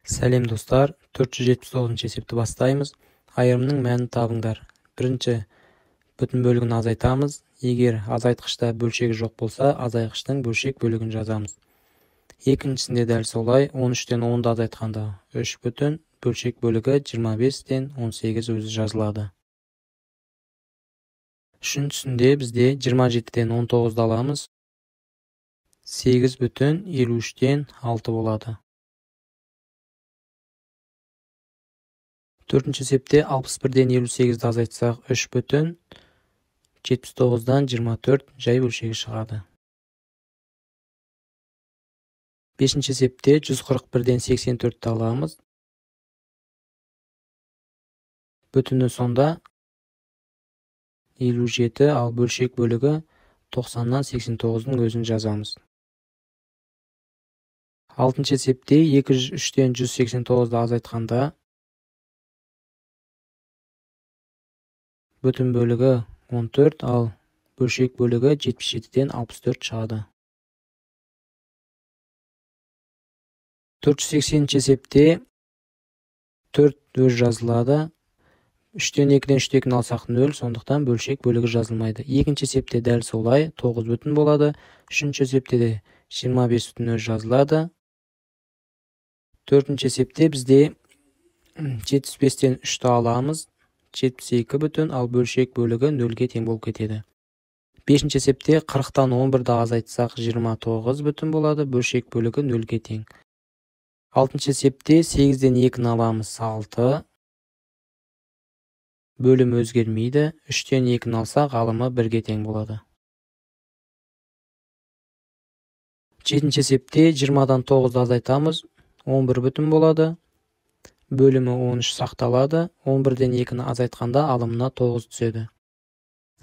Сәлем достар, 479 есепті бастаймыз. Айырымның мәнін табыңдар. Бірінші бүтін бөлігін азайтамыз. Егер азайтқышта бөлшегі жоқ болса, азайтқыштың бөлшек бөлігін жазамыз. Екіншісінде дәл солай, 13-тен 10-ды азайтқанда 3 бүтін, бөлшек бөлігі 25-тен 18 өзі жазылады. Үшіншісінде бізде 27-тен 19-ды аламыз. 8 бүтін 53-тен 6 болады. Төртінші есепте 61-ден 58-ді азайтсақ, 3 бүтін 79-дан 24 жай бөлшегі шығады. Бесінші есепте 141-ден 84-ті аламыз. Бүтіні сонда 57, ал бөлшек бөлігі 90-нан 89-дың өзін жазамыз. Алтыншы есепте 203-тен 189-ды азайтқанда бүтін бөлігі 14, ал бөлшек бөлігі 77-ден 64 шығады. 480 есепте 4 өз жазылады. 3-тен 2-ден 3-те 2-ні алсақ 0, сондықтан бөлшек бөлігі жазылмайды. Екінші есепте дәл солай 9 бүтін болады. Үшінші есепте де 25 бүтін өз жазылады. Төртінші есепте бізде 75-тен 3-ті аламыз. 72 бүтін, ал бөлшек бөлігі 0-ге тең болып кетеді. Бесінші есепте 40-тан 11-ді азайтсақ 29 бүтін болады, бөлшек бөлігі 0-ге тең. Алтыншы есепте 8-ден 2-ні аламыз 6. Бөлім өзгермейді. 3-тен 2-ні алсақ, алымы 1-ге тең болады. Жетінші есепте 20-дан 9-ды азайтамыз, 11 бүтін болады. Бөлімі 13 сақталады. 11-ден 2-ні азайтқанда алымына 9 түседі.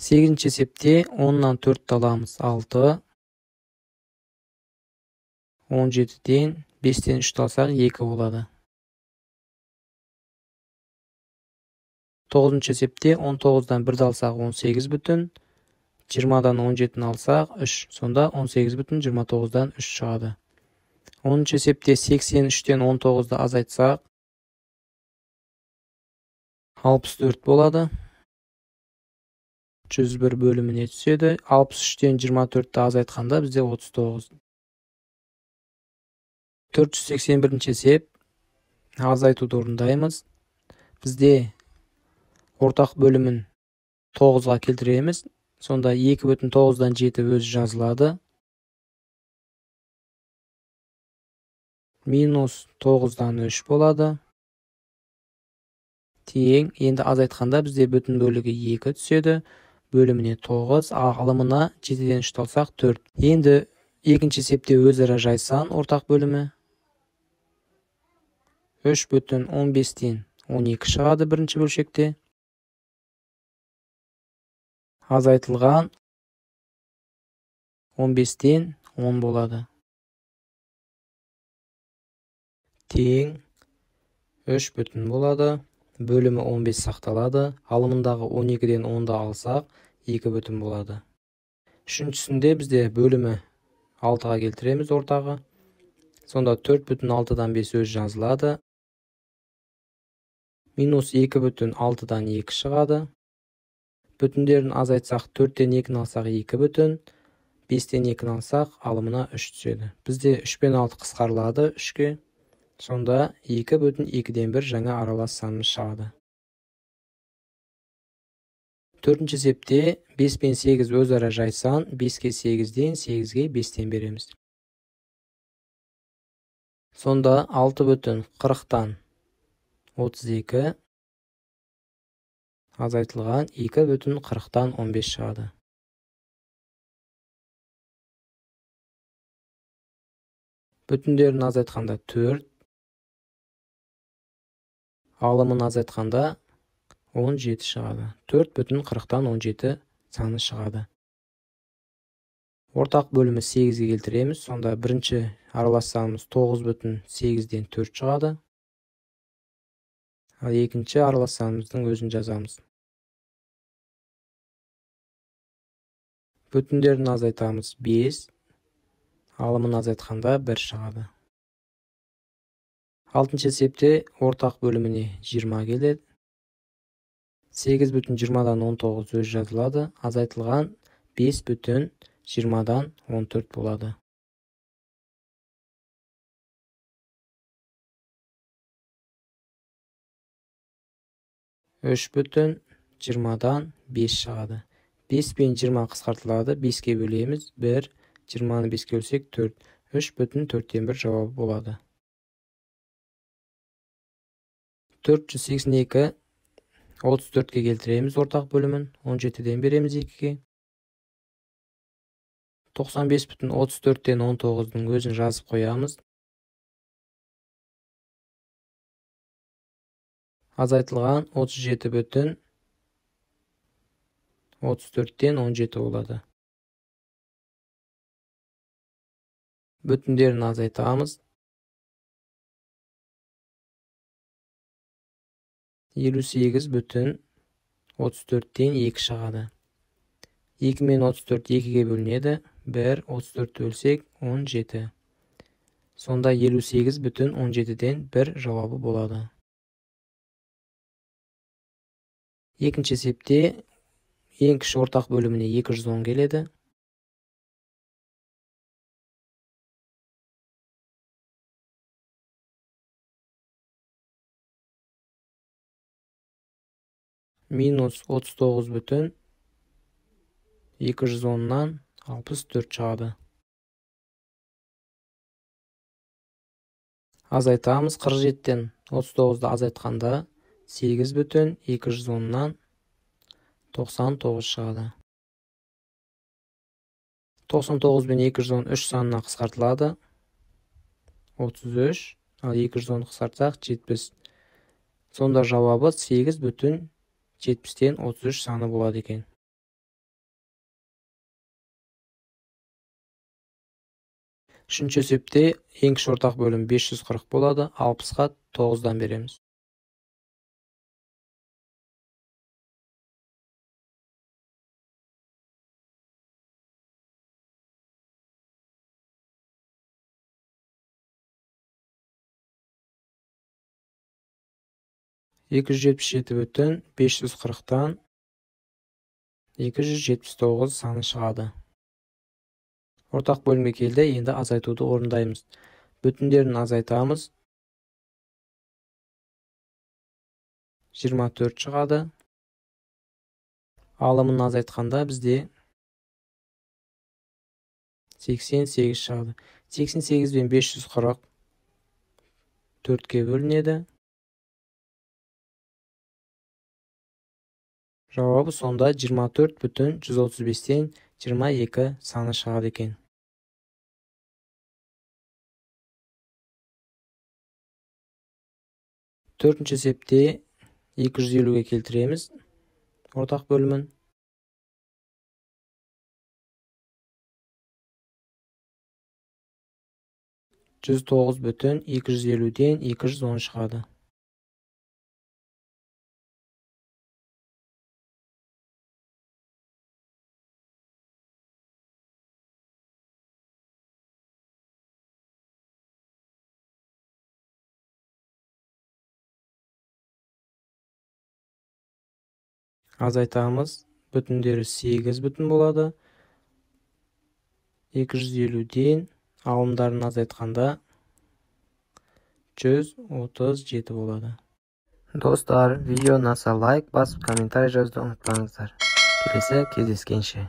8-ші есепте 10-нан 4-ті аламыз 6. 17-ден 5-тен 3-ті алсақ 2 болады. 9-шы есепте 19-дан 1-ді алсақ 18 бүтін, 20-дан 17-ні алсақ 3, сонда 18 бүтін 29-дан 3 шығады. 10-шы есепте 83-тен 19-ды азайтсақ 64 болады. 101 бөліміне түседі. 63-тен 24-ті азайтқанда бізде 39. 481 есеп азайтуды орындаймыз. Бізде ортақ бөлімін 9-ға келтіреміз. Сонда 2,9-дан 7 өзі жазылады. Минус 9-дан 3 болады. Тең, енді азайтқанда бізде бүтін бөлігі 2 түседі. Бөліміне 9, алымына 7-ден 3 алсақ 4. Енді екінші есепте өзара жай сан ортақ бөлімі 3,15-тен 12 шығады бірінші бөлшекте. Азайтылған 15-тен 10 болады. Тең 3 бүтін болады. Бөлімі 15 сақталады. Алымындағы 12-ден 10-ды алсақ 2 бүтін болады. Үшіншісінде бізде бөлімі 6-ға келтіреміз ортағы. Сонда 4,6-дан 5 өз жазылады. Минус 2,6-дан 2 шығады. Бүтіндерін азайтсақ 4-тен 2-ні алсақ 2 бүтін, 5-тен 2-ні алсақ алымына 3 түседі. Бізде 3 пен 6 қысқарылады 3-ке. Сонда 2 бүтін 2-ден 1 жаңа аралас санымыз шығады. Төртінші есепте 5 пен 8 өзара жай сан, 5-ке 8-ден, 8-ге 5-тен береміз. Сонда 6 бүтін 40-тан 32 азайтылған 2 бүтін 40-тан 15 шығады. Бүтіндерін азайтқанда 4, алымын азайтқанда 17 шығады. 4 бүтін 40-тан 17 саны шығады. Ортақ бөлімі 8-ге келтіреміз. Сонда бірінші аралас санымыз 9 бүтін 8-ден 4 шығады. Ал екінші аралас санымыздың өзін жазамыз. Бүтіндерін азайтамыз 5, алымын азайтқанда 1 шығады. Алтыншы есепте ортақ бөліміне 20 келеді. 8,20-19 өз жазылады. Азайтылған 5,20-14 болады. 3,25 шығады. 5 пен 20 қысқартылады. 5-ке бөлеміз. 1, 20-ны 5-ке бөлсек 4. 3,1 жауабы болады. 482 34-ке келтіреміз ортақ бөлімін. 17-ден береміз 2-ге. 95,34-тен 19-дың өзін жазып қоямыз. Азайтылған 37,34-тен 17 болады. Бүтіндерін азайтамыз. 58,34-тен 2 шығады. 2 мен 34 2-ге бөлінеді. 1, 34 бөлсек 17. Сонда 58,17-ден 1 жауабы болады. Екінші есепте ең кіші ортақ бөліміне 210 келеді. Минус 39,210-нан 64 шығады. Азайтамыз. 47-тен 39-ды азайтқанда 8,210-нан 99 шығады. 99 пен 210 3 санына қысқартылады. 33, ал 210 қысқартсақ 70. Сонда жауабы 8,70-тен 33 саны болады екен. Үшінші есепте ең кіші ортақ бөлім 540 болады. 60-қа 9-дан береміз. 277,540-тан 279 саны шығады. Ортақ бөлімге келді, енді азайтуды орындаймыз. Бүтіндерін азайтамыз. 24 шығады. Алымын азайтқанда бізде 88 шығады. 88 пен 540 4-ке бөлінеді. Жауабы сонда 24,135-тен 22 саны шығады екен. Төртінші есепте 250-ге келтіреміз ортақ бөлімін. 109,250-ден 210 шығады. Азайтамыз. Бүтіндері 8 бүтін болады. 250-ден алымдарын азайтқанда 137 болады. Достар, видео ұнаса лайк басып, комментарий жазуды ұмытпаңыздар. Келесі кездескенше.